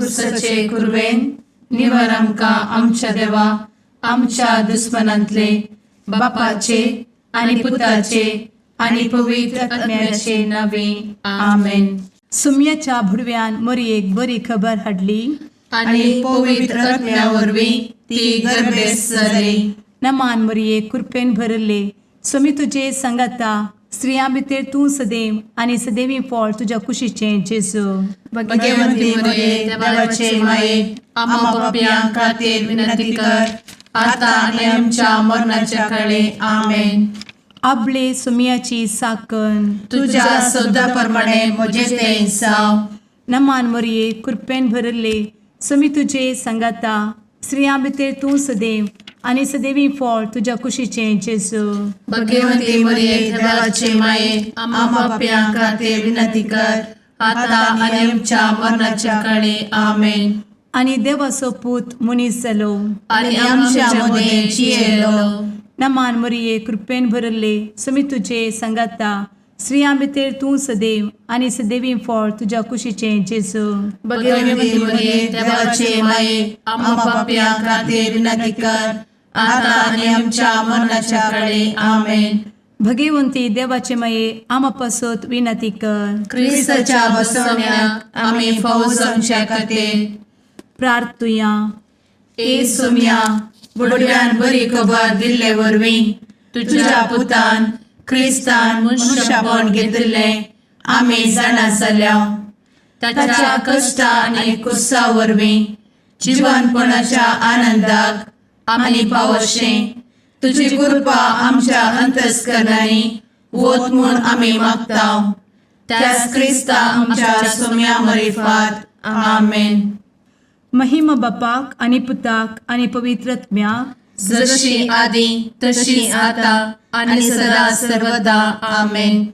कुर्साचे कुरवेन निवर आमकां आमच्या देवा आमच्या दुस्मनांतले बापाचे आनी पुताचे आनी पवित्र आत्म्याचे नावे. आमेन. सुम्याच्या भुडव्यान मोरयेक बरी खबर हाडली. आनी पवित्र आत्म्या वरवीं ती गर्भेस्त जाली. नमान मोरये, कृपेन भरले, स्वामी तुजे सांगाता. स्त्रियां भितर तूं सदैव आनी सदैवी फळ तुज्या कुशीचें जेजू. भगवंती मरिये, देवाचे माये, आम्हा पापयां खातीर विनंती कर, आता आनी आमच्या मरणाच्या काळी. आमेन. आबले सुम्याची साकन. तुझ्या शब्दा प्रमाणे म्हजे ते जावं. नमान मोरये, कृपेन भरले, स्वामी तुजे सांगाता. स्त्रियां भितर तूं सदैव आनी सदैवी फळ तुज्या कुशीचें जेजू. भगवंती मरिये, देवाचे माये, आम्हा पापयां खातीर विनंती कर, आता आनी आमच्या मरणाच्या काळी. आमेन. आनी देवाचो पूत मनीस जालो आनी आमच्या मदें जियेलो. नमान मोरये, कृपेन भरले, स्वामी तुजे सांगाता. स्त्रियां भितर तूं सदैव आनी सदैवी फळ तुज्या कुशीचें जेजू. भगवंती मरिये, देवाचे माये, आम्हा पापयां खातीर विनंती कर, आता आनी आमच्या मरणाच्या काळी. आमेन. भगवंती देवाचे माये, आमा पासत विनंती कर. क्रिस्ताच्या बसवण्याक आमी फावो जावच्या खातीर प्रार्थुया. ए सोम्या, बुडव्यान बरी खबर दिल्ले वरवीं तुझ्या पुतान क्रिस्तान मनुष्यपण घेतिल्लें आमी जाणा जाल्या. ताच्या कश्टा आनी कुर्सा वरवीं जिवनपणाच्या आनंदाक आमी पावशें तुजी कृपा आमच्या अंतस्करणांनी वत म्हूण आमी मागता, त्याच क्रिस्ता आमच्या सोम्या मरिफात. आमेन. महिमा बापाक आनी पुताक आनी पवित्र आत्म्याक. जशी आदी तशी आता आणि सदा सर्वदा. आमेन.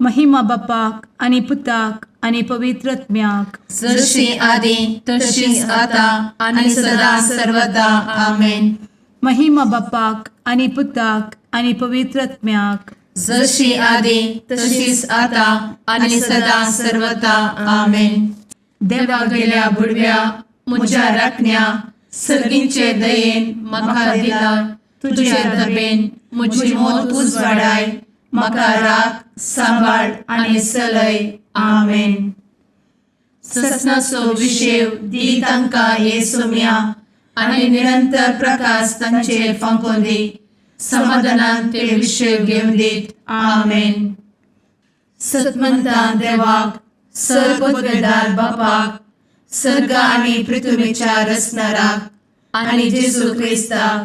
महिमा बापाक आनी पुताक आनी पवित्र आत्म्याक. जशी आदी तशीच आता आणि सदा सर्वदा. आमेन. महिमा बापाक आनी पुताक आनी पवित्र आत्म्याक. जशी आदी तशीच आता आणि सदा सर्वदा. आमेन. देवा गेल्या बुडव्या म्हज्या राखण्या, सर्गींचे दयेन म्हाका दिला तुझे दबेन म्हजी मोत उजवाडाय, म्हाका राख, सांबाळ आनी चलय. आमेन. ससनाचो विशेव दी तांकां हे सोम्या आनी निरंतर प्रकाश तांचेर फांकोवन दी. समाधानान ते विशेव घेवन दीत. आमेन. सतमंतान देवाक, सर्वपदवेदार बापाक, सर्ग आनी पृथ्वीच्या रचणाराक आनी जेजू क्रिस्ताक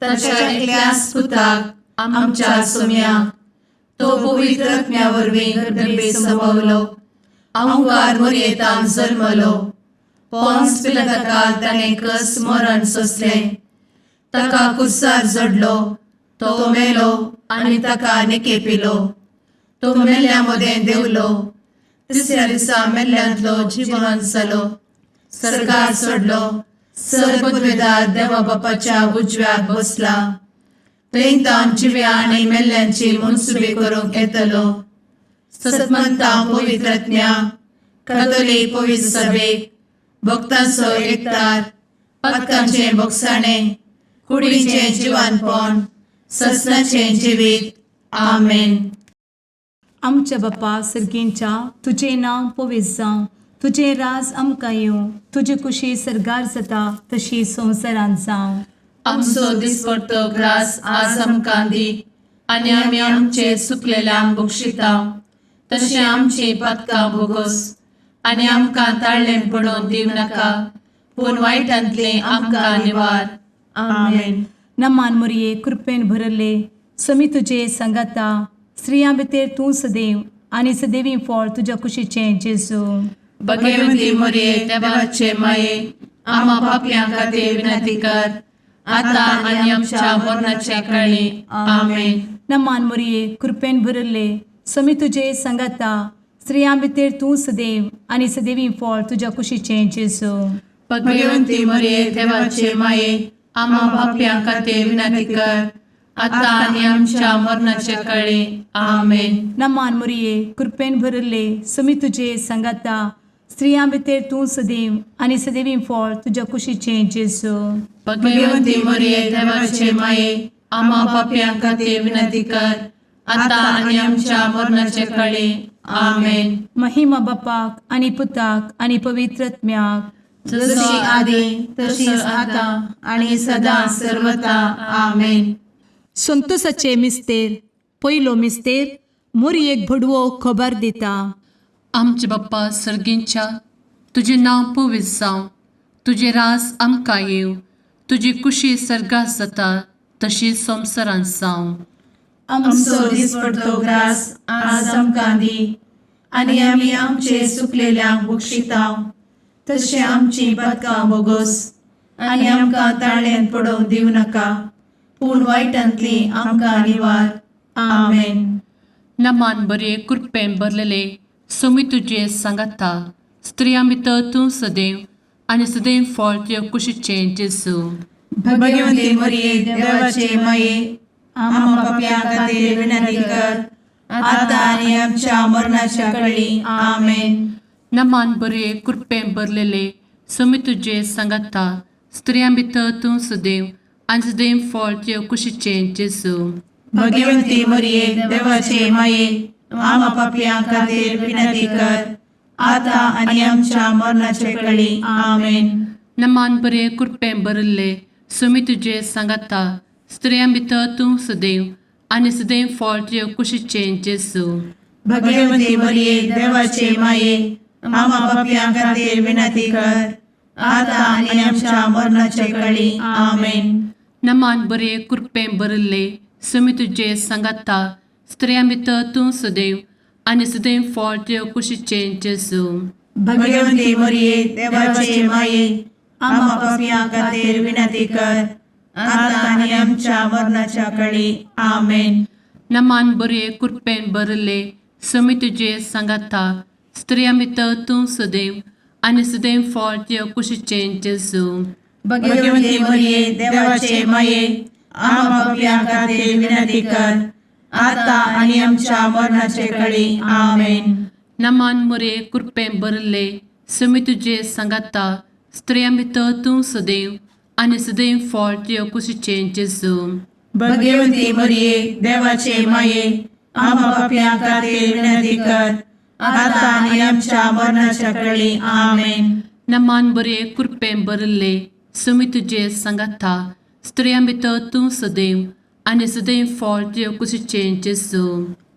ताच्या एकल्याच पुताक आमच्या सोम्याक, तो पवित्र आत्म्या वरवीं गर्भे संभवलो, अंकार मोरयेतान जल्मलो, पोन्स पिलाताकाल ताणें कस मरण सोंसलें, ताका कुर्सार जडलो, तो मेलो आनी ताका निकेपिलो, तो मेल्ल्या मदें देंवलो, तिसऱ्या दिसा मेल्ल्यांतलो जिवन जालो, सर्गार चडलो, सर्वपदवेदार देवा बापाच्या उजव्याक बसला, थंय तावन जिव्या आनी मेल्ल्यांची मनसुबी करूंक येतलो. सतमंता पवित्रज्ञा कथोलीक पवित्र सभेक, भक्तांचो एकतार, पातकांचें भोगसाणें, कुडीचें जिवानपण, ससनाचें जिवीत. आमेन. आमच्या बापा सर्गींच्या, तुजें नांव पवित्र जावं, तुजें राज आमकां येवं, तुजी कुशी सर्गार जाता तशी संवसारांत जावं. आमचो दिसपडतो ग्रास आज आमकां दी आनी आमी आमचे चुकलेल्यांक बक्षिता तशें आमची पातकां भोगोस आनी आमकां ताळ्ळें पडोवन दिवं नाका, पूण वायटांतलें आमकां निवार. आमेन. नमान मोरये, कृपेन भरले, समी तुजे सांगाता. स्त्रियां भितर तूं सदैव आनी सदैवी फळ तुज्या कुशीचें जेजू. भगवंती मोरये, देवाचे माये, आम्हा पापयां खातीर विनंती कर, आता आनी आमच्या मरणाच्या काळी. आमेन. नमान मोरये, कृपेन भरले, समी तुजे सांगाता. स्त्रियां भितर तूं सदैव आनी सदैवी फळ तुज्या कुशीचें जेजू. भगवंती मोरये, देवाचे माये, आम्हा पापयां खातीर विनंती कर, आता आनी आमच्या मरणाच्या काळी. आमेन. नमान मोरये, कृपेन भरले, समी तुजे सांगाता. स्त्रियां भितर तूं सदैव आनी सदैवी फळ तुज्या कुशीचें जेजू. भगवती मरिये, देवाचे माये, आम्हा पापयां खातीर विनंती कर, आता आनी आमच्या मरणाचे कळी. आमेन. महिमा बापाक आनी पुताक आनी पवित्र आत्म्याक. जशी आदी तशीच आता आणि सदा सर्वता. आमेन. संतोषाचे मिस्तेर. पयलो मिस्तेर. मोरयेक भडवो खबर दिता. आमचे बाप्पा सर्गींच्या, तुजें नांव पवित्र जावं, तुजें रास आमकां येवं, तुजी कुशी सर्गात जाता तशी संवसारांत जावं. आमचो दिसपडतो ग्रास आज आमकां दी आनी आमी आमचे सुकलेल्यांक बक्षितांव तशें आमची पदकां बोगोस आनी आमकां ताळ्यान पडोवंक दिवं नाका, पूण वायटांतली आमकां निवार. आमेन. नमान बरे, कृपेन भरलेले, सोमी तुजे सांगाता, स्त्रियां भितर तूं सदैव आनी सदैव फळ तुजे कुशीचें जेजू. भगवंती मरिये, देवाचे माये, आम्हा पापयां खातीर विनंती कर, आता आनी आमच्या मरणाच्या कळी. आमेन. नमान बरे, कृपेन भरलेले, सोमी तुजे सांगाता, स्त्रियां भितर तूं सदैव आनी सदैव फळ तुजे कुशीचें जेजू. भगवंती मरिये, देवाचे माये, आम्हा पापयां खातीर विनंती कर, आता आनी आमच्या मरणाचे कळी. आमेन. नमान बरे, कृपेन भरिल्ले, सोमी तुजे सांगाता, स्त्रियां भितर तूं सदैव आनी सदैव फळ तुजे कुशीचें जेजू. भगवंती मरिये, देवाचे माये, आम्हा पापयां खातीर विनंती कर, आता आनी आमच्या मरणाचे कळी. आमेन. नमान बरे, कृपेन भरिल्ले, सोमी तुजे सांगाता, स्त्रियां भितर तूं सदैव आनी सदैव फळ तुजे कुशीचें जेजू. भगवंती मरिये, देवाचे माये, आम्हा पापयां खातीर विनंती कर, आता आनी आमच्या मरणाच्या कळी. आमेन. नमान बरे, कृपेन भरिल्ले, सोमी तुजे सांगाता, स्त्रियां भितर तूं सदैव आनी सदैव फळ तुजे कुशीचें जेजू. भगवंती मरिये, देवाचे माये, आम्हा पापयां खातीर विनंती कर, आता आनी आमच्या मरणाचे कळी. आमेन. नमान मोरे, कृपेन भरिल्ले, सोमी तुजे सांगाता, स्त्रियां भितर तूं सदैव आनी सदैव फळ तुजे कुशीचें जेजू. भगवंती मरिये, देवाचे माये, आम्हा पापयां खातीर विनंती कर, आता आनी आमच्या मरणाच्या कळी. आमेन. नमान बरे, कृपेन भरिल्ले, सोमी तुजे सांगाता, स्त्रियां भितर तूं सदैव आनी सदैव फळ तुजे कुशीचें जेजू.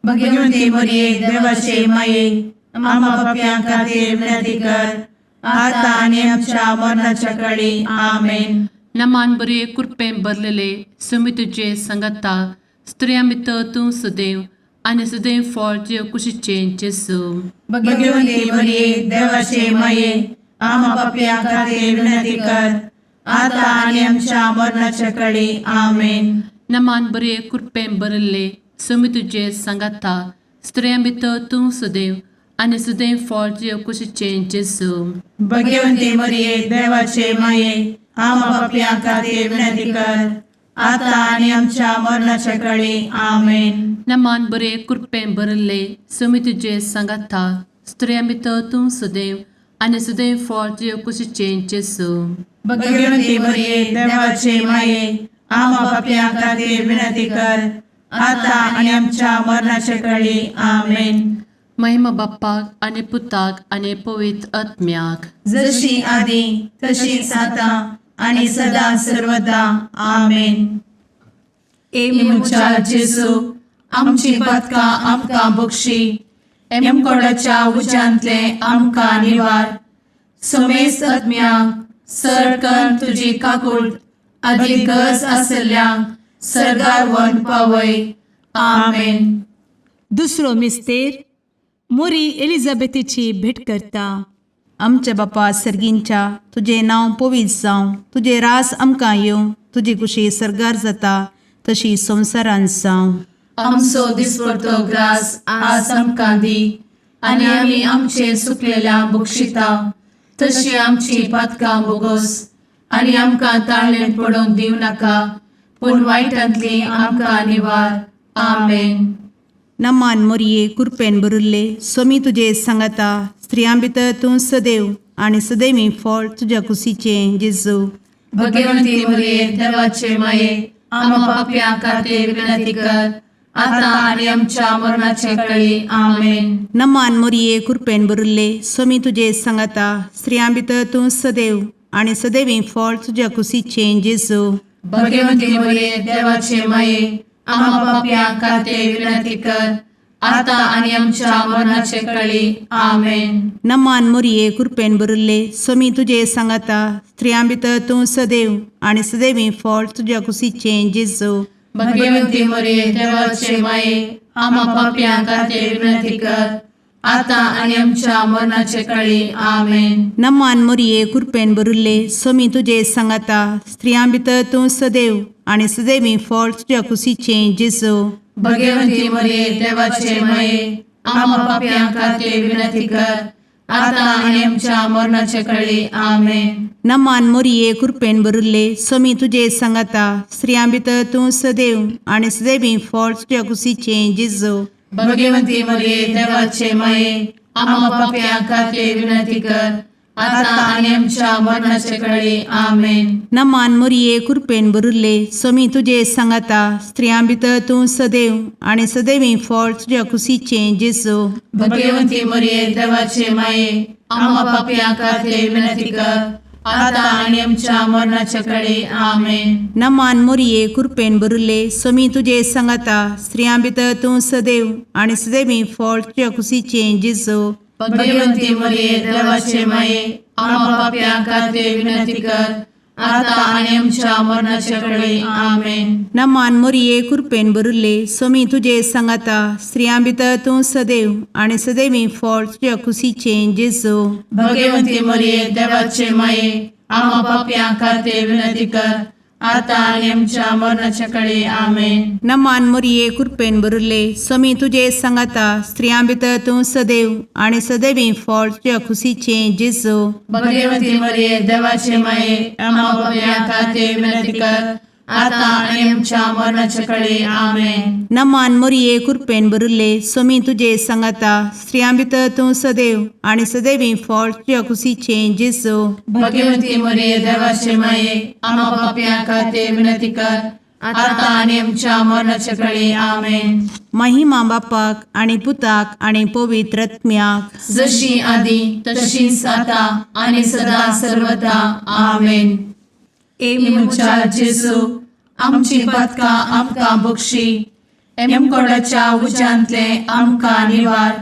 भगवंती मरिये, देवाचे माये, आम्हा पापयां खातीर विनंती कर, आता आनी आमच्या मरणाच्या कळी. आमेन. नमान बरे, कृपेन भरलेले, सोमी तुजे सांगाता, स्त्रियां भितर तूं सदैव आनी सदैव फळ तुजे कुशीचें जेजू. भगवंती मरिये, देवाचे माये, आम्हा पापयां खातीर विनंती कर, आता आनी आमच्या मरणाच्या कळी. आमेन. नमान बरे, कृपेन भरिल्ले, सोमी तुजे सांगाता, स्त्रियां भितर तूं सदैव आनी सदैव फळ तुजे कुशीचें जेजू. भगवंती मरिये, देवाचे माये, आम्हा पापयां खातीर विनंती कर, आता आनी आमच्या मरणाच्या कळी. आमेन. नमान बरे, कृपेन भरिल्ले, सोमी तुजे सांगाता, स्त्रियां भितर तूं सदैव आनी सदैव फळ तुजे कुशीचें जेजू. भगवंती मरिये, देवाचे माये, आम्हा पापयां खातीर विनंती कर, आता आनी आमच्या मरणाच्या कळी. आमेन. महिमा बाप्पाक आनी पुताक आनी पवित्र आत्म्याक. जशी आदी तशीच आता आणि सदा सर्वदा. आमेन. ए म्हज्या जेजू, आमची पदकां आमकां बक्षी, एमकोडाच्या उज्यांतले आमकां निवार, समेस्त आत्म्यांक सरकन तुजी काकूळ आदी गरज आसल्ल्यांक सर्गार वन पावय. आमेन. दुसरो मिस्तेर. मोरी एलिझाबेथीची भेट करता. आमच्या बापा सर्गींच्या, तुजें नांव पवित्र जावं, तुजें रास आमकां येवं, तुजी कुशी सर्गार जाता तशी संवसारांत जावं. आमचो दिसपडतो ग्रास आज आमकां दी आनी आमी आमचे सुकलेल्या बक्षिता तशी आमची पातकां बोगोस आनी आमकां ताळ्ळें पडोवंक दिवं नाका, पूण वायटांतली आमकां निवार. आमेन. नमान मोरये, कुरपेन भरिल्ले, स्वामी तुजे सांगाता, स्त्रियां भितर तूं सदैव आनी सदैवी फळ तुज्या कुशीचें जेजू. भगवंती मरिये देवाचे माये, आम्हा पापयां खातीर विनंती कर, आता आनी आमच्या मरणाचे कळी. आमेन. नमान मोरये, कृपेन भरिल्ले, स्वामी तुजे सांगाता. स्त्रियां भितर तूं सदैव आनी सदैवी फळ तुज्या कुशीचें जेजू. भगवंती मरिये देवाचे माये, आम्हा पापयां खातीर विनंती कर, आता आनी आमच्या मरणाचे कळी. आमेन. नमान मोरये, कृपेन भरिल्ले, स्वामी तुजे सांगाता. स्त्रियां भितर तूं सदैव आनी सदैवी फळ तुज्या कुशीचें जेजू. भगवंती मरिये देवाचे माये, आम्हा पापयां खातीर विनंती कर, आता आनी आमच्या मरणाचे कळी. आमेन. नमान मोरये, कृपेन भरिल्ले, स्वामी तुजे सांगाता. स्त्रियां भितर तूं सदैव आनी सदैवी फळ तुज्या कुशीचें जेजू. भगवंती मरिये देवाचे माये, आम्हा पापयां खातीर विनंती कर, आता आनी आमच्या मरणाचे कळी. आमेन. नमान मोरये, कृपेन भरिल्ले, स्वामी तुजे सांगाता. स्त्रियां भितर तूं सदैव आनी सदैवी फळ तुज्या कुशीचें जेजू. भगवंती मरिये देवाचे माये, आम्हा पापयां खातीर विनंती कर, आता आनी आमच्या मरणाचे कळी. आमेन. नमान मोरये, कृपेन भरिल्ले, स्वामी तुजे सांगाता. स्त्रियां भितर तूं सदैव आनी सदैवी फळ तुज्या कुशीचें जेजू. भगवंती मरिये देवाचे माये, आम्हा पापयां खातीर विनंती कर, आता आनी आमच्या मरणाचे कळी. आमेन. नमान मोरये, कृपेन भरिल्ले, स्वामी तुजे सांगाता. स्त्रियां भितर तूं सदैव आनी सदैवी फळ तुज्या कुशीचें जेजू. भगवंती मरिये देवाचे माये, आम्हा पापयां खातीर विनंती कर, आता आनी आमच्या मरणाचे कळी. आमेन. नमान मोरये, कृपेन भरिल्ले, स्वामी तुजे सांगाता. स्त्रियां भितर तूं सदैव आनी सदैवी फळ तुज्या कुशीचें जेजू. भगवंती मरिये देवाचे माये, आम्हा पापयां खातीर विनंती कर, आता आनी आमच्या मरणाचे कळी. आमेन. नमान मोरये, कृपेन भरिल्ले, स्वामी तुजे सांगाता. स्त्रियां भितर तूं सदैव आनी सदैवी फळ तुज्या कुशीचें जेजू. भगवंती मरिये देवाचे माये, आम्हा पापयां खातीर विनंती कर, आता आनी आमच्या मरणाचे कळी. आमेन. नमान मोरये, कृपेन भरिल्ले, स्वामी तुजे सांगाता. स्त्रियां भितर तूं सदैव आनी सदैवी फळ तुज्या कुशीचें जेजू. भगवंती मरिये देवाचे माये, आम्हा पापयां खातीर विनंती कर, आता आनी आमच्या मरणाचे कळी. आमेन. महिमा बापाक आनी पुताक आनी पवित्र आत्म्याक, जशी आदी तशीच आता आनी सदा सर्वदा. आमेन. ए म्हज्या जेजू, आमची पातकां आमकां बक्षी, एमकोडाच्या उज्यांतले आमकां निवार,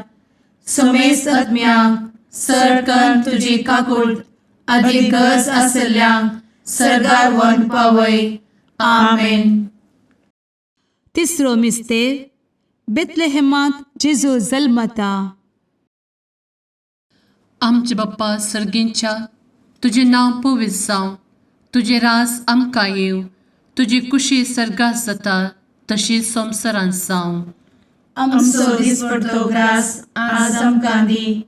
समेस्त आत्म्यांक सरकन तुजी काकूट आदी गरज आसल्ल्यांक सर्गार व्हरून पावय. आमेन. तिसरो मिस्तेर, बेतलेहेमांत जेजू जल्मता. आमचे बाप्पा सर्गींच्या, तुजें नांव पवित्र जावं, तुजें राज आमकां येवं, तुजी कुशी सर्गात जाता तशी संवसारांत जावं. आमचो दिसपडतो ग्रास आज आमकां दी,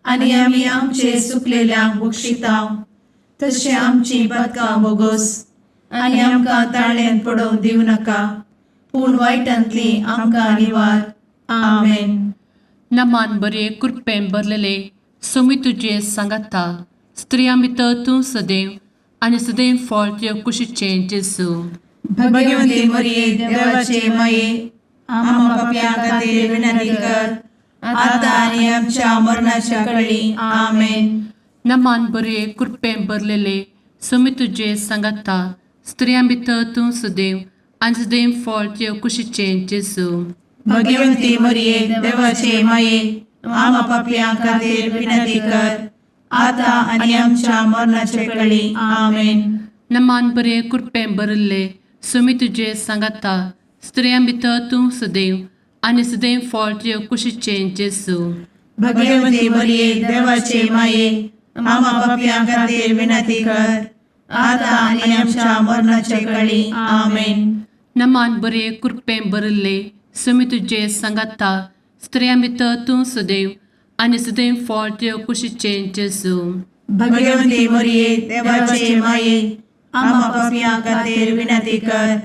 आनी आमी आमचे सुकलेल्यांक बक्षितांव, तशें आमची पातकां बोगोस, आनी आमकां ताळ्यान पडोवंक दिवं नाका, पूण वायटांतली आमकां निवार. आमेन. नमान बरे, कृपेन भरलेले, सोमी तुजे सांगाता, स्त्रियां भितर तूं सदैव आनी सदैव फळ तुज्या कुशीचें जेजू. भगवंती मरिये देवाचे माये, आम्हा पापयां खातीर विनंती कर, आता आनी आमच्या मरणाच्या कळी. आमेन. नमान बरे, कृपेन भरलेले, सोमी तुजे सांगाता, स्त्रियां भितर तूं सदैव आनी सदैव फळ तुज्या कुशीचें जेजू. भगवंती मरिये देवाचे माये, आम्हा पापयां खातीर विनंती कर, आता आनी आमच्या मरणाच्या कळी. आमेन. नमान बरे, कृपेन भरिल्ले, सोमी तुजे सांगाता, स्त्रियां भितर तूं सदैव आनी सदैव फळ तुज्या कुशीचें जेजू. भगवंती मरिये देवाचे माये, आम्हा पापयां खातीर विनंती कर, आता आनी आमच्या मरणाच्या कळी. आमेन. नमान बरे, कृपेन भरिल्ले, सोमी तुजे सांगाता, स्त्रियां भितर तूं सदैव आनी सदैव फळ तुज्या कुशीचें जेजू. भगवंती मरिये देवाचे माये, आम्हा पापयां खातीर विनंती कर,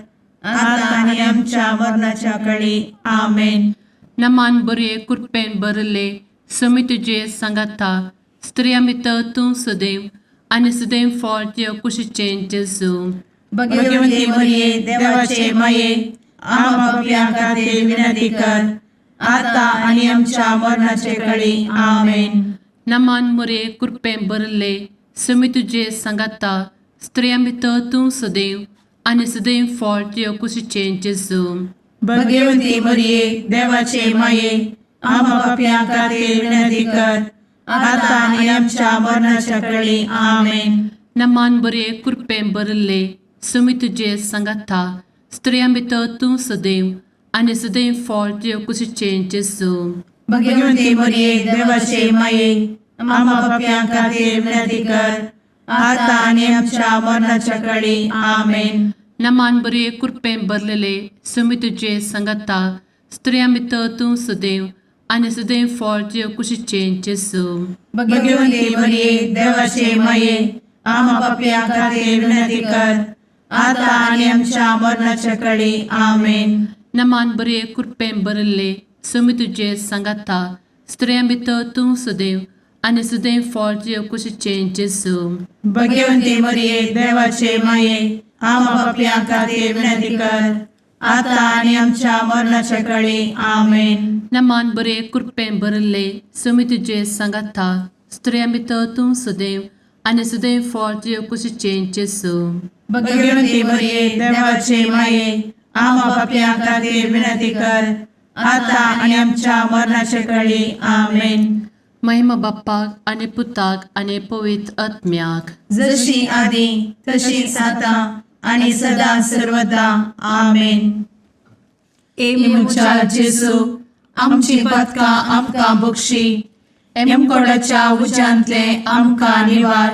आता आनी आमच्या मरणाच्या कळी. आमेन. नमान बरे, कृपेन भरिल्ले, समी तुजे सांगाता स्त्रियां भितर तूं सदैव आनी सदैव फळ तुज्या कुशीचें जेजू. भगवती मरिये, देवाचे माये, आम्हा पापयां खातीर विनंती कर, आता आनी आमच्या मरणाचे कळी. आमेन. नमान मुरे कृपें भरले, समी तुजे सांगाता स्त्रियां भितर तूं सदैव आनी सदैव फळ तुज्या कुशीचें जेजू. भगवती मरिये, देवाचे माये, आम्हा पापयां खातीर विनंती कर, आता आनी आमच्या मरणाच्या कळी. आमेन. नमान बरे कृपें भरले, समी तुजे सांगाता स्त्रियां भितर तूं सदैव आनी सदैव फळ तुज्या कुशीचें जेजू. भगवती मरिये, देवाचे माये, आम्हा पापयां खातीर विनंती कर, आता आनी आमच्या मरणाच्या कळी. आमेन. नमान बरे कृपें भरलेले, समी तुजे सांगाता स्त्रियां भितर तूं सदैव आनी सदैव फळ तुज्या कुशीचें जेजू. भगवती मरिये, देवाचे माये, आम्हा पापयां खातीर विनंती कर, आता आनी आमच्या मरणाच्या कळी. आमेन. नमान बरे कृपें भरले, समी तुजे सांगाता स्त्रियां भितर तूं सदैव आनी सदैव फळ तुज्या कुशीचें जेजू. भगवती मरिये, देवाचे माये, आम्हा पापयां खातीर विनंती कर, आता आनी आमच्या मरणाच्या कळी. आमेन. नमान बरे कृपें भरले, समी तुजे सांगाता स्त्रियां भितर तूं सदैव आनी सदैव फळ तुज्या कुशीचें जेजू. भगवती मरिये, देवाचे माये, आम्हा पापयां खातीर विनंती कर, आता आनी आमच्या मरणाच्या कळी. आमेन. महिमा बाप्पाक आनी पुताक आनी पवित्र आत्म्याक, जशी आदी तशीच आता आणि सदा सर्वदा. आमेन. ए म्हज्या जेजू, आमची पातकां आमकां बक्षी, एमकोडाच्या उज्यांतले आमकां निवार,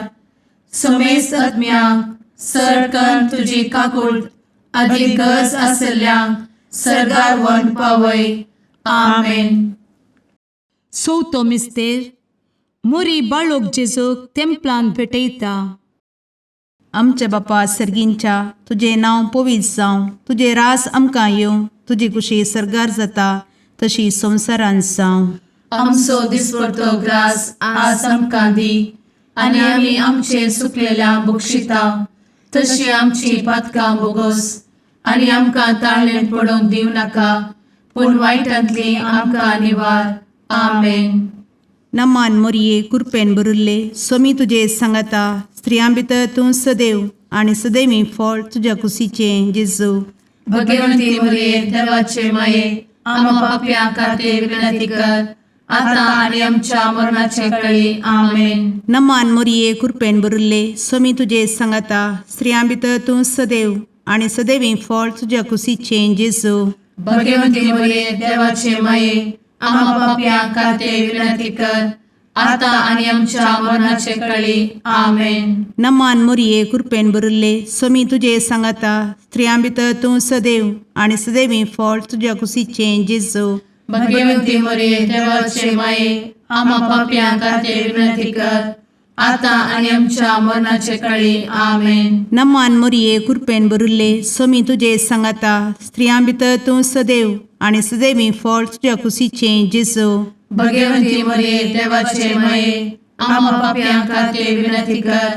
समेस्त आत्म्यांक सरकन तुजी काकूळ आदी गरज आसल्ल्यांक सर्गार व्हरून पावय. आमेन. चवथो मिस्तेर. मुरी बाळोक जेजूक तेंपलान भेटयता. आमच्या बापा सर्गींच्या, तुजें नांव पवित्र जावं, तुजें रास आमकां येवं, तुजी कुशी सर्गार जाता तशी संवसारांत जावं. आमचो दिसपडतो ग्रास आज आमकां दी आनी आमी आमचे सुकलेल्या बक्षिता तशी आमची पातकां बोगोस आनी आमकां ताळणेंत पडोवंक दिवं नाका, पूण वायटांतली आमकां निवार. आमेन. नमान मोरये, कुरपेन भरिल्ले, सोमी तुजे सांगाता, स्त्रियां भितर तूं सदैव आनी सदैवी फळ तुज्या कुशीचें जेजू. भगवंती मरिये, देवाचे माये, आम्हा पापयां खातीर विनंती कर, आता आनी आमच्या मरणाचे कळी. आमेन. नमान मोरये, कुरपेन भरिल्ले, सोमी तुजे सांगाता, स्त्रियां भितर तूं सदैव आनी सदैवी फळ तुज्या कुशीचें जेजू. भगवंती मरिये, देवाचे माये, आम्हा पापयां खातीर विनंती कर, आता आनी आमच्या मरणाचे कळी. आमेन. नमान मोरये, कुरपेन भरिल्ले, सोमी तुजे सांगाता, स्त्रियां भितर तूं सदैव आनी सदैवी फळ तुज्या कुशीचें जेजू. भगवंती मरिये, देवाचे माये, आम्हा पापयां खातीर विनंती कर, आता आनी आमच्या मरणाचे कळी. आमेन. नमान मोरये, कुरपेन भरिल्ले, सोमी तुजे सांगाता, स्त्रियां भितर तूं सदैव आनी सदैवी फळ तुज्या कुशीचें जेजू. भगवंती मरिये, देवाचे माये, आम्हा पापयां खातीर विनंती कर,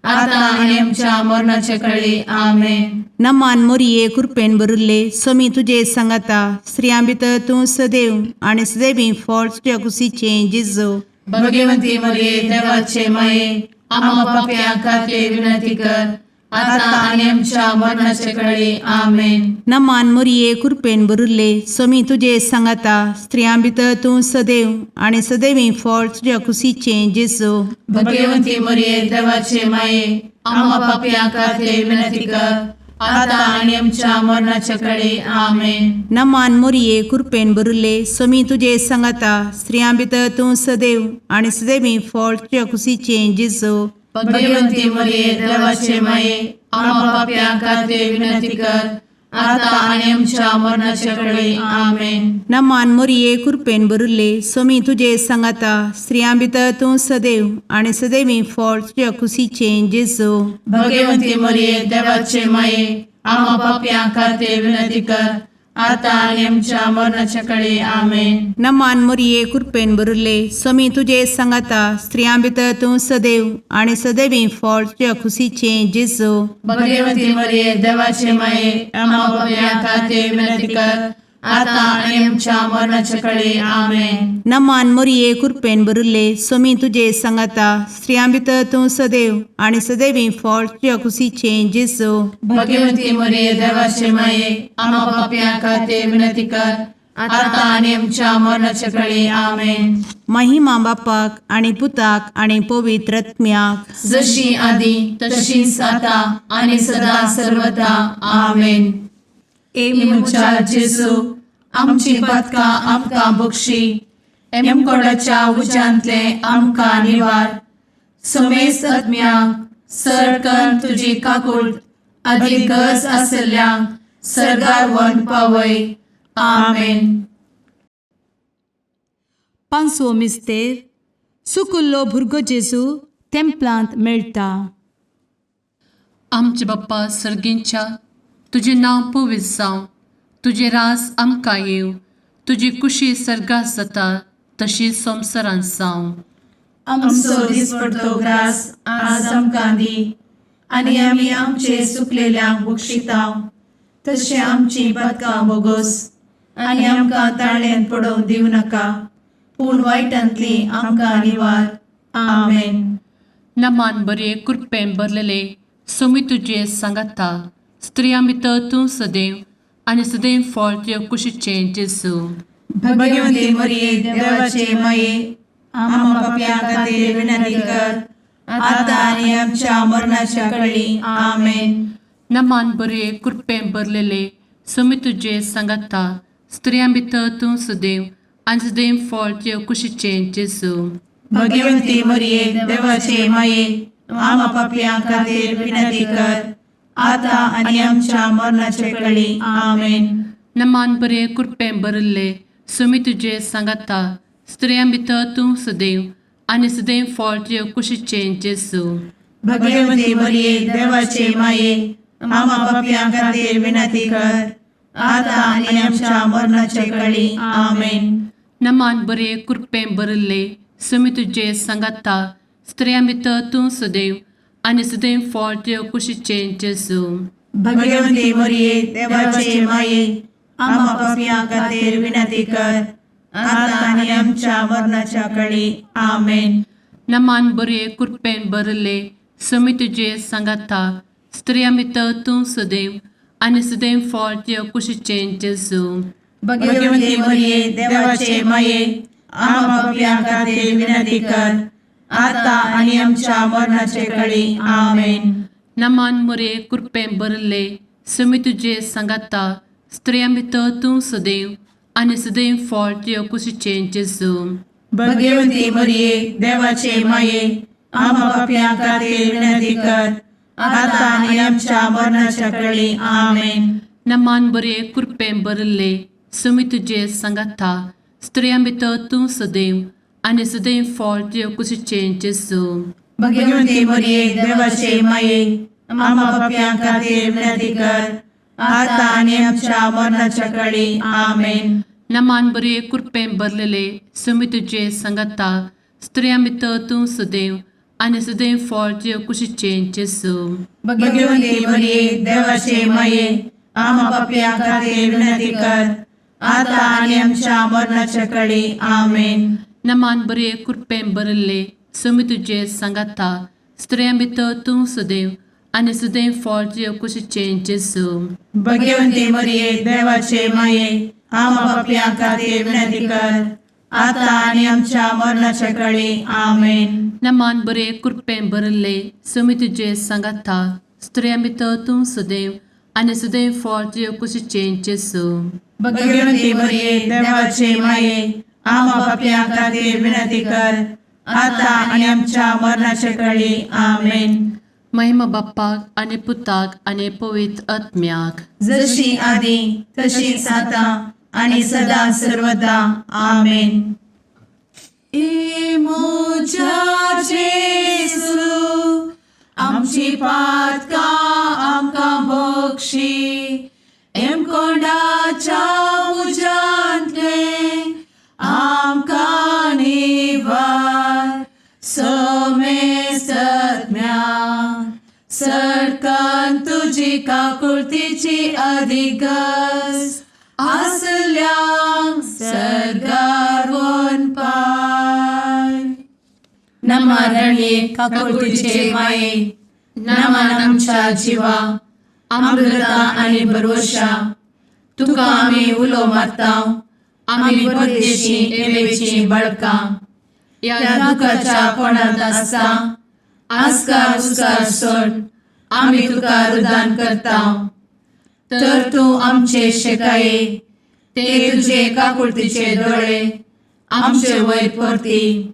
आता आनी आमच्या मरणाचे कळी. आमेन. नमान मोरये, कुरपेन भरिल्ले, सोमी तुजे सांगाता, स्त्रियां भितर तूं सदैव आनी सदैवी फळ तुज्या कुशीचें जेजू. भगवंती मरिये, देवाचे माये, आम्हा पापयां खातीर विनंती कर, आता आनी आमच्या मरणाचे कळी. आमेन. नमान मोरये, कुरपेन भरिल्ले, सोमी तुजे सांगाता, स्त्रियां भितर तूं सदैव आनी सदैवी फळ तुज्या कुशीचें जेजू. भगवंती मरिये, देवाचे माये, आम्हा पापयां खातीर विनंती कर, आता आनी आमच्या मरणाचे कळी. आमेन. नमान मोरये, कुरपेन भरिल्ले, सोमी तुजे सांगाता, स्त्रियां भितर तूं सदैव आनी सदैवी फळ तुज्या कुशीचें जेजू. भगवंती मरिये, देवाचे माये, आम्हा पापयां खातीर विनंती कर, आता आनी आमच्या मरणाचे कळी. आमेन. नमान मोरये, कुरपेन भरिल्ले, सोमी तुजे सांगाता, स्त्रियां भितर तूं सदैव आनी सदैवी फळ तुज्या कुशीचें जेजू. भगवंती मरिये, देवाचे माये, आम्हा पापयां खातीर विनंती कर, आतां आनी आमच्या मरणाच्या कडे आमेन. नमान मोरये, कृपेन भरिल्ले, स्वामी तुजे सांगाता. स्त्रियां भितर तूं सदैव आनी सदैवी फळ तुज्या खुशीचें जेजू. भगवती मरिये, देवाचे माये, आम्हा पापयां खातीर विनंती कर, आतां आनी आमच्या मरणाच्या कडे आमेन. नमान मोरये, कृपेन भरिल्ले, स्वामी तुजे सांगाता. स्त्रियां भितर तूं सदैव आनी सदैवी फळ तुज्या खुशीचें जेजू. भगवती मरिये, देवाचे माये, आम्हा पापयां खातीर विनंती कर, आतां आनी आमच्या मरणाच्या कडे आमेन. महिमा बापाक आनी पुताक आनी पवित्र आत्म्याक. जशी आदी तशीच आता आणि सदा सर्वदा आमेन. ए म्हज्या जेजू, आमची पदकां आमकां बक्षी, एमकोडाच्या उज्यांतले आमकां निवार, समेस्त आत्म्यांक सरकन तुजी काकूळ आदी गरज आसल्ल्यांक सरगार वन पावय. आमेन. पांचवो मिस्तेर, सुकुल्लो भुरगो जेजू तेंपलांत मेळटा. आमचे बाप्पा सर्गींच्या, तुजें नांव पवित्र जावं, तुजें रास आमकां येवं, तुजी कुशी सर्गात जाता तशी संवसारांत जावं. आमचो दिसपडतो ग्रास आज आमकां दी, आनी आमी आमचे सुकलेल्यांक बक्षितांव, तशें आमची पदकां बोगोस, आनी आमकां ताळ्यान पडोवंक दिवं नाका, पूण वायटांतली आमकां निवार. आमेन. नमान बरे, कृपेन भरलेले, सोमी तुजे सांगाता. स्त्रियां भितर तूं सदैव आनी सदैव फळ तुज्या कुशीचें जेजू. भगवती मरिये, देवाचे माये, आम्हा पापयां खातीर विनंती कर, आतां आनी आमच्या मरणाच्या कळी. आमेन. नमान बरे, कृपेन भरलेले, सोमी तुजे सांगाता. स्त्रियां भितर तूं सदैव आनी सदैव फळ तुज्या कुशीचें जेजू. भगवती मरिये, देवाचे माये, आम्हा पापयां खातीर विनंती कर, आतां आनी आमच्या मरणाचे कळी. आमेन. नमान बरे, कृपेन भरिल्ले, सुमी तुजे सांगाता. स्त्रियां भितर तूं सदैव आनी सदैव फळ तुज्या कुशीचें जेजू. भगवती मरिये, देवाचे माये, आम्हा पापयां खातीर विनंती कर, आतां आनी आमच्या मरणाचे कळी. आमेन. नमान बरे, कृपेन भरिल्ले, सुमी तुजे सांगाता. स्त्रियां भितर तूं सदैव आनी सदैव फळ तुज्या कुशीचें जेजू. भगवती मरिये, देवाचे माये, आम्हा पापयां खातीर विनंती कर, आतां आनी आमच्या मरणाच्या कळी. आमेन. नमान बरे, कृपेन भरिल्ले, सुमी तुजे सांगाता. स्त्रियां भितर तूं सदैव आनी सदैव फळ तुज्या कुशीचें जेजू. भगवती मरिये, देवाचे माये, आम्हा पापयां खातीर विनंती कर, आतां आनी आमच्या मरणाचे कळी. आमेन. नमान मुरे, कृपेन भरिल्ले, सुमी तुजे सांगाता. स्त्रियां भितर तूं सदैव आनी सदैव फळ तुज्या कुशीचें जेजू. भगवती मरिये, देवाचे माये, आम्हा पापयां खातीर विनंती कर, आतां आनी आमच्या मरणाच्या कळी. आमेन. नमान बरे, कृपेन भरिल्ले, सुमी तुजे सांगाता. स्त्रियां भितर तूं सदैव आनी सदैव फळ तुज्या कुशीचें जेजू. भगवती मरिये, देवाचे माये, आम्हा पापयां खातीर विनंती कर, आतां आनी आमच्या मरणाच्या कळी. आमेन. नमान बरे, कृपेन भरलेले, सुमी तुजे सांगाता. स्त्रियां भितर तूं सदैव आनी सदैव फळ तुज्या कुशीचें जेजू. भगवती मरिये, देवाचे माये, आम्हा पापयां खातीर विनंती कर, आतां आनी आमच्या मरणाच्या कळी. आमेन. नमान बरे, कृपेन भरिल्ले, सुमी तुजे सांगाता. स्त्रियां भितर तूं सदैव आनी सदैव फळ तुज्या कुशीचें जेजू. भगवती मरिये, देवाचे माये, आम्हा पापयां खातीर विनंती कर, आतां आनी आमच्या मरणाच्या कळी. आमेन. नमान बरे, कृपेन भरिल्ले, सुमी तुजे सांगाता. स्त्रियां भितर तूं सदैव आनी सदैव फळ तुज्या कुशीचें जेजू. भगवती मरिये, देवाचे माये, आम्हा पापयां खातीर विनंती कर, आतां आनी आमच्या मरणाच्या कळी. आमेन. महिमा बाप्पाक आनी पुताक आनी पवित्र आत्म्याक. जशी आदी तशीच आतां आणि सदा सर्वदा. आमेन. ए म्हज्या जेजू, आमची पातकां आमकां बक्षी, एमकोंडाच्या तुजी काकुळतीची अधिक गरज आसल्यांक सर्गार वनपाय. नमा रणये काकुळतीचे माये, नमन आमच्या जिवा, अमृता आनी भरवशा, तुका आमी उलो मारता, आमी परदेशी एवेची बळकां ह्या दुखाच्या कोणांत आसता आस्कार उस्कार सोड आमी तुका रुदान करता. तर तूं आमचे शेकाये ते तुजे काकुळतीचे दोळे आमचे वयर परती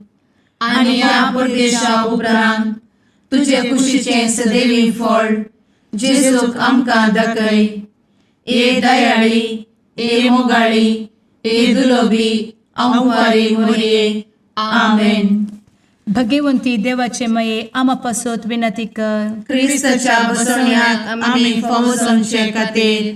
आनी ह्या परदेशा उपरांत तुजे कुशीचें सदैवी फळ जेजूक आमकां दाखय. ए दयाळी, ए मोगाळी, ए दुलोबी अंवारी मोरये, आमेन. भगवंती देवाचे मये आमा पासत विनंती कर. क्रिस्ताच्या बसवण्याक आमी फावो जावचे खातीर.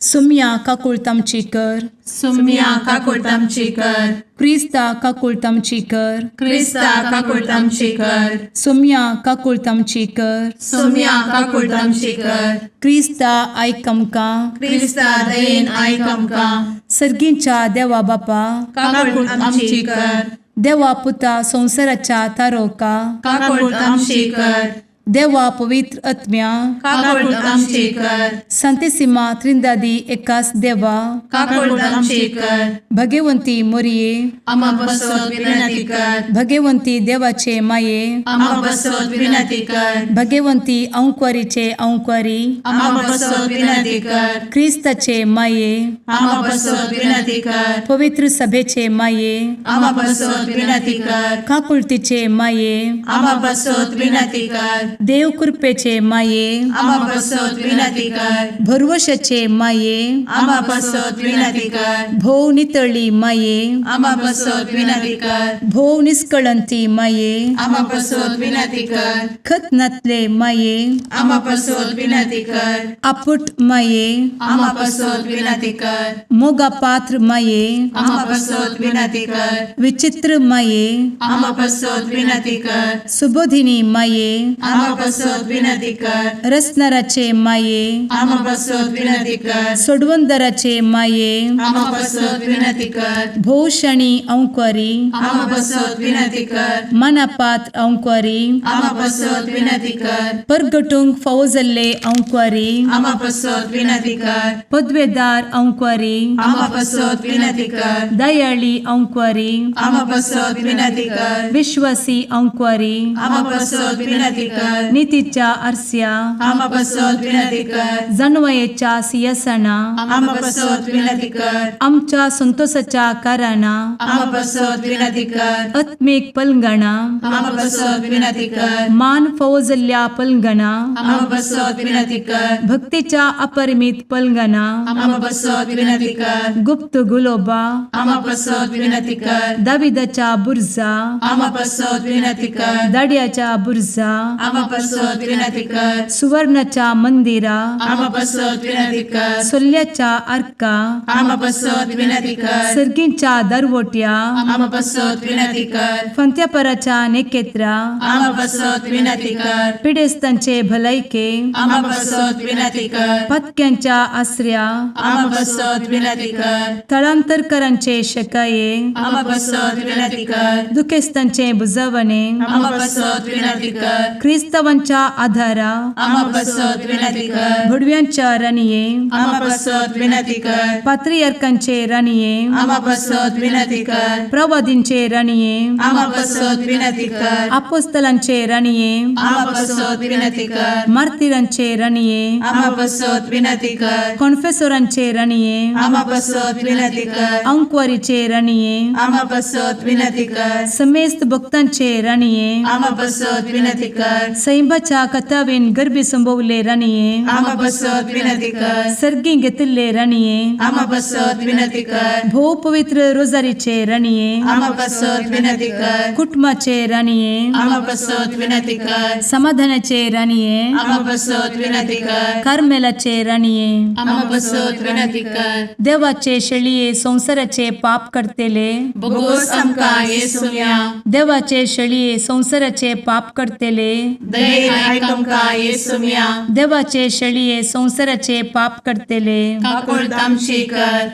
सुम्या काकुळत आमची कर. सुम्या काकुळट आमची कर. क्रिस्ता काकुळत आमची कर. क्रिस्ता काकुळट आमची कर. सुम्या काकुळत आमची कर. सुम्या काकुळट आमची कर. क्रिस्ता आयक आमकां. क्रिस्ता दयेन आयक आमकां. सर्गींच्या देवा बापा, काकुळट आमची कर. देवा पुता संवसाराच्या तारोका, काकुळट आमची कर. देवा पवित्र आत्म्या, काकुळट आमची कर. संतेसिमा त्रिंदादी एकास देवा, काकुळट आमची कर. भगवंती मोरये, आमा बसत विनंती कर. भगवंती देवाचे माये, आमा बसत विनंती कर. भगवंती अंक्वारीचे अंक्वारी, आमा बसत विनंती कर. क्रिस्ताचे माये, आमा बसत विनंती कर. पवित्र सभेचे माये, आमा बसत विनंती कर. काकुळतीचे माये, आमा बसत विनंती कर. देव कृपेचे माये, आमा बसत विनंती कर. भरवशाचे माये, आमा बसत विनंती कर. भोव नितळी माये, आमा बसत विनंती कर. भोव निस्कळंती माये, आमा बसत विनंती कर. खत नातले माये, आमा बसत विनंती कर. आपुट माये, आमा बसत विनंती कर. मोगा पात्र माये, आमा बसत विनंती कर. विचित्र माये, आमा बसत विनंती कर. सुबोधिनी माये, आमा बसत विनंती कर. रसनाराचे माये, आमा बसत विनंती कर. सोडवंदराचे माये, आमा बसत विनंती कर. भोवशणी अंक्वारी, आमा बसत विनंती कर. मनापात्र अंक्वारी, आमा बसत विनंती कर. परगटूंक फावो जाल्ले अंक्वारी, आमा बसत विनंती कर. पदवेदार अंक्वारी, आमा बसत विनंती कर. दयाळी अंक्वारी, आमा बसत विनंती कर. विश्वासी अंक्वारी, आमा बसत विनंती कर. नितीच्या आरस्या, आमा बसत विनंती कर. जानवयेच्या सियासना, आमा बसत विनंती कर. आमच्या संतोषाच्या कारणा, आमा बसत विनंती कर. आत्मीक पलंगणा, आमा बसत विनंती कर. मान फावो जाल्ल्या पलंगणा, आमा बसत विनंती कर. भक्तीच्या अपरिमित पलंगणा, आमा बसत विनंती कर. गुप्त गुलोबा, आमा बसत विनंती कर. दाविदाच्या बुर्जा, आमा बसत विनंती कर. दाड्याच्या बुर्जा, आमा बसत विनंती कर. सुवर्णाच्या मंदिरा, आमा बसत विनंती कर. सोल्ल्याच्या आर्का, आमा बसत विनंती कर. सर्गींच्या दरवट्या, आमा बसत विनंती कर. फंत्यापराच्या नेकेत्रा, आमा बसत विनंती कर. पिडेस्तांचे भलायके, आमा बसत विनंती कर. पत्क्यांच्या आसऱ्या, आमा बसत विनंती कर. थळांतरकरांचे शकाये, आमा बसत विनंती कर. दुखेस्तांचे बुजवणे, आमा बसत विनंती कर. क्रिस्तावांच्या आधारा, आमा बसत विनंती कर. भुडव्यांच्या राणये, आमा बसत विनंती कर. पात्रियार्कांचे राणये, आमा बसत विनंती कर. प्रवादींचे राणये, आमा बसत विनंती कर. आपोस्तलांचे राणये, आमा बसत विनंती कर. मार्तिरांचे राणये, आमा बसत विनंती कर. कॉन्फेसोरांचे राणये, आमा बसत विनंती कर. अंक्वारीचे राणये, आमा बसत विनंती कर. समेस्त भक्तांचे राणये, आमा बसत विनंती कर. सैंबाच्या कथावेन गर्भी संभवले राणये, आमा बसत विनंती कर. सर्गी घेतिल्ले राणये, आमा बसत विनंती कर. भोव पवित्र रोजारीचे राणये, आमा बसत विनंती कर. कुटुंबाचे राणये, आमा बसत विनंती कर. समाधानाचे राणये, आमा बसत विनंती कर. कार्मेलाचे राणये, आमा बसत विनंती कर. देवाचे शेळये संवसाराचे पाप करतेले, बोगोस आमकां येसुया. देवाचे शेळये संवसाराचे पाप करतेले, दयेन आयक आमकां येसुम्या. देवाचे शेळये संवसाराचे पाप करतले, काकुळट आमची कर.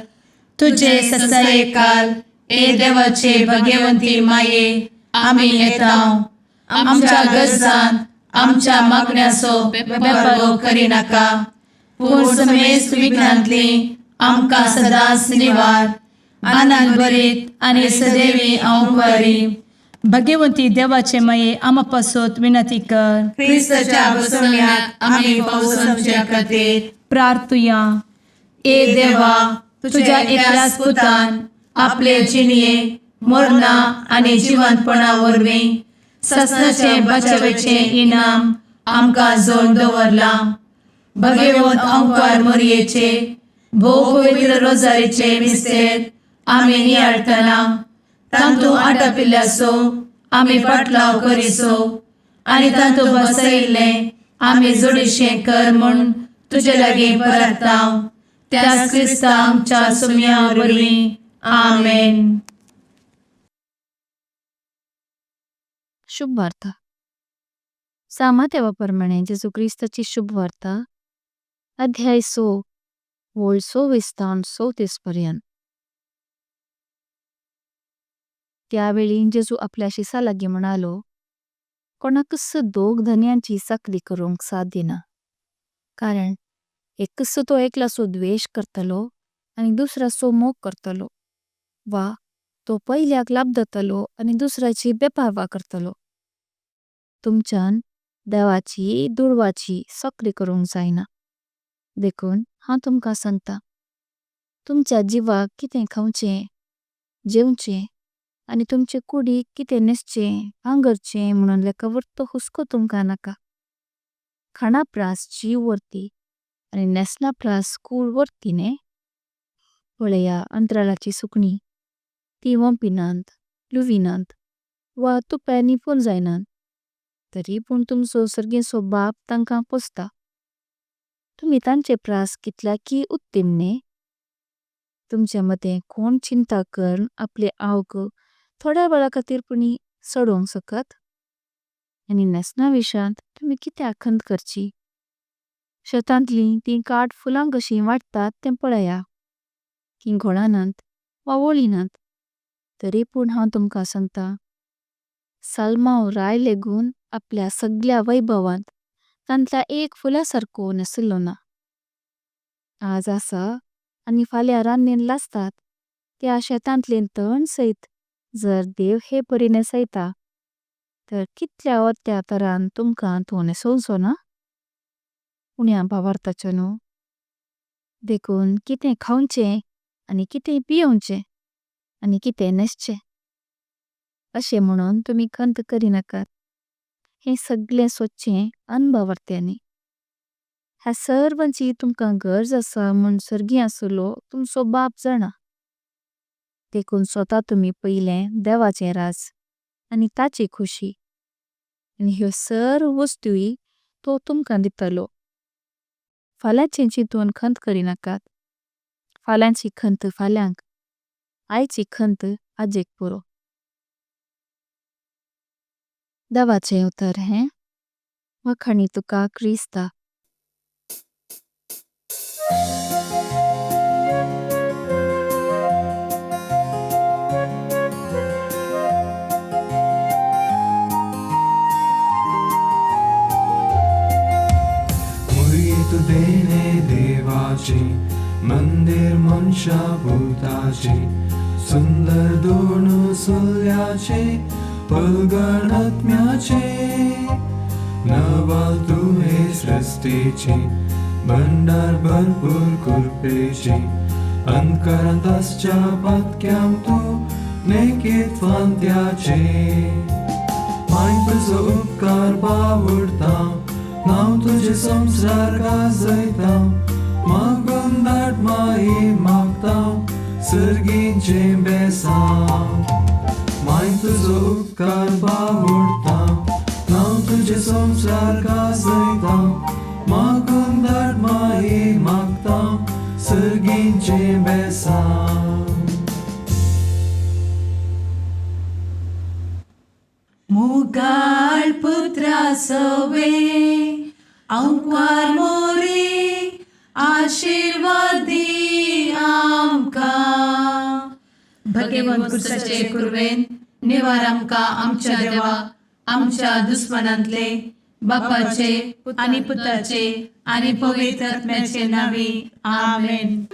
तुझे तुझे ससाये ससायकाल ए देवाचे भगवंती माये, आमी येता आमच्या गरजांत आमच्या मागण्याचो बेपर्वो करिनाका, पूण समेस्त विघ्नांतली आमकां सदांच निवार. आनंद भरीत आनी सदैवी हांव बरी. भगवंती देवाचे माये, आमा पासत विनंती कर. क्रिस्ताच्या बसवण्याक आमी पावसाच्या खातीर प्रार्थुया. ए देवा, तुझ्या एकल्याच पुतान आपले जिणये मरणा आनी जिवंतपणा वरवीं ससनाचें बचावेचें इनाम आमकां जोड दवरलां. भगवंत अंकार मोरयेचे भोव पवित्र रोजारीचे मिस्तेर आमी नियाळटना तांतू आटापिल्ल्याचो आमी पाटलाव करिसो आनी तांतू बसयिल्लें आमी जोडीशें कर म्हूण तुजे लागीं परताव, त्याच क्रिस्ता आमच्या सुम्या वरवीं. आमेन. शुभवार्ता। सामातेवा परमाणे जेसु क्रिस्ताची शुभवार्ता, अध्याय 6, वोल 26 तावन 34 पर्यंत। त्या वेळी जेसु आपल्या शिसा लागि म्हणालो, कोणाकुस्स दोग धन्यांची सक्री करुंक साध्य ना, कारण एककुस्स तो एकलासो द्वेष करतलो अनि दुसरासो मोग करतलो, वा तो पैल्याक लाभ दतलो अनि दुसराची बेपर्वा करतलो। तुमचें देवाची दुडवाची सक्री करुंक जायना। देखून हांव तुमकां सांगता, तुमच्या जीवाक कितें खावचें जेवचें आनी तुमचे कुदिक कितें नेस्चें पांगरचें म्हुनन लेकावर्तो हुस्को तुमकां नाका। खाना प्रास जीव वर्ती आनी नेस्ना प्रास कुद वर्ती न्हे। पोलेया अंतराळाची सुकणी, ती वोम्पिनांत, लुविनांत वा तुपे निपून जायनांत, तरी पुण तुमचो सर्गिंचो बाप तंकां पोस्ता। तुमी तांचे प्रास कितल्या की उत्तिम न्हे। तुमचे मदें कोण चिंता करन आपले आवग थोड्या वेळा खातीर पुणी सोडवंक सकत। आनी नेस्ना विषयांत तुमी कित्याक खंत करची। शेतांतली तीं कात फुलां कशी वाडतात तें पोलेया, तीं घोळानांत वा वोलिनांत, तरी पुण हांव तुमकां सांगता, सलमाव राय लेगून आपल्या सगळ्या वैभवांत तांतल्या एक फुला सारको नेसिल्लो ना। आज आसा आनी फाल्या रान्नें लास्तात तेया शेतांतलें तांन सयत जर देव हे परी नेसायता, तर कितल्या ओट्या तरान तुमकां तो नेसोव्चो ना। उन्या भावार्थाचें न्हू, देखून कितें खावचें आनी कितें पियोवचें आनी कितें नेस्चें अशे म्हुनन तुमी खंत करिनाकात। हें सगळें सोच्चें अनभावार्थ्यानी। ह्या सर्वांची तुमकां गरज आसा म्हुन सर्गी असलो तुमचो बाप जाणा। देखून स्वता तुमी पहले देवाचें राज आनी ताची खुशी, आनी ह्यो सर्व वस्तूय तो तुमकां दितलो। फाल्यांचें चित्तून खंत करिनाकात, फाल्यांची खंत फाल्यांक, आयची खंत आजेक पुरो। देवाचें उतर हें, वाखाणि तुका क्रिस्ता। मुर्येतु देणे देवाचे मंदिर मनशा भूताचे सुंदर दोन सुल्याचे पलगणात्म्याचे नवाल तुहे सृष्टीचे भंडार भरपूर कृपेचे अंतकरांत आसच्या पातक्यांक तूं नेकीत फांत्याचे माय तुजो उपकार बावडता नांव तुजें संवसार गाजयता मागून धाड माई मागता सर्गीचें बेसांव माय तुजो उपकार बावडता नांव तुजें संवसार गाजयता मागून धाड माई मागता सर्गीचें बेसांव. मुगाळ पुत्रा सवे आंकवार मोरी आशिर्वाद दी आमकां. भगेवन कुर्साचे कुर्वेन निवार आमकां आमच्या देवा आमच्या दुस्मनांतले बापाचे आनी पुताचे आनी पवित्र आत्म्याचे नावे. आमेन.